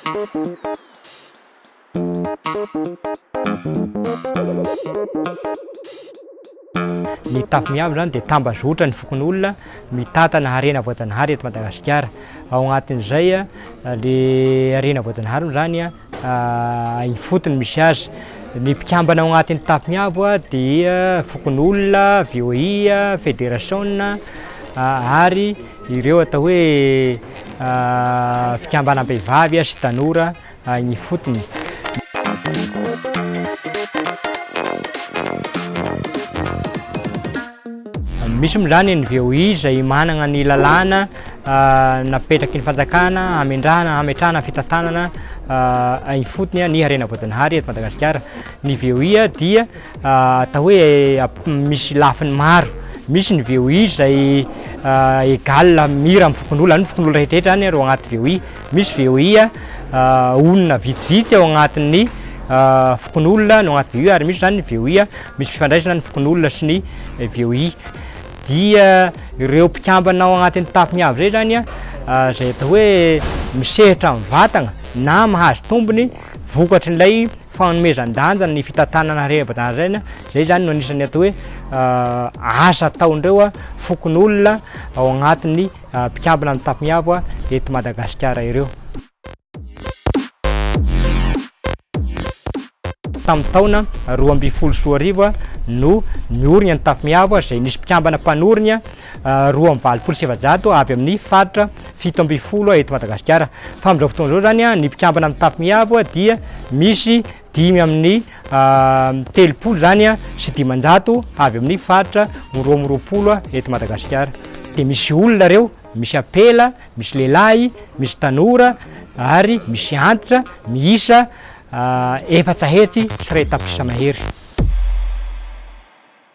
Ny Tafo Miabo izany dia tambazotra ny fokonolona mitantana harena voajanahary eto Madagasikara. Ao anatin'izay le harena voajanahary moa izany ifotony misy azy. Ny mpikambana ao anatin'ny Tafo Miabo dia fokonolona, VOI, federasiona ary ireo atao hoe fikambanam-behivavy sy tanora any ifotony. Misy moa izany ny VOI izay manana ny lalàna napetraky ny fanjakana hamendrahana hametrahana fitantanana ifotony ny harena voajanahary eto Madagasikara. Ny VOI dia atao hoe misy lafiny maro, misy ny VOI izay égal mira amin'ny fokonolona, ny fokonolona rehetrarehetra zany ro agnaty VOI, misy VOI olona vitsivitsy ao agnatin'ny fokonolona no agnaty VOI ary misy zany ny VOI misy fifandraisana ny fokonolona sy ny VOI. Dia ireo mpikambana ao agnatin'ny tafo miabo zay zany zay atao hoe misehatra amin'ny vatagna na mahazo tombony vokatrin'ilay fanomezan-danja ny fitantanana harem-batandraina, zay zany no anisan'ny atao hoe asa ataon'ireo fokonolona ao agnatin'ny mpikambana amin'ny tafo miabo eto Madagasikara ireo. Tamin'ny taona 2012 no niorina ny tafo miabo izay nisy mpikambana mpanorina 482 avy amin'ny faritra 17 eto Madagasikara. Fa amin'izao fotoana izao zany ny mpikambana amin'ny tafo miabo dia misy dimy amin'ny 30 zany sy 500 avy amin'ny faritra 22 eto Madagasikara. Dia misy olona ireo, misy apela, misy lehilahy, misy tanora ary misy antitra miisa 400 tapitrisa mahery.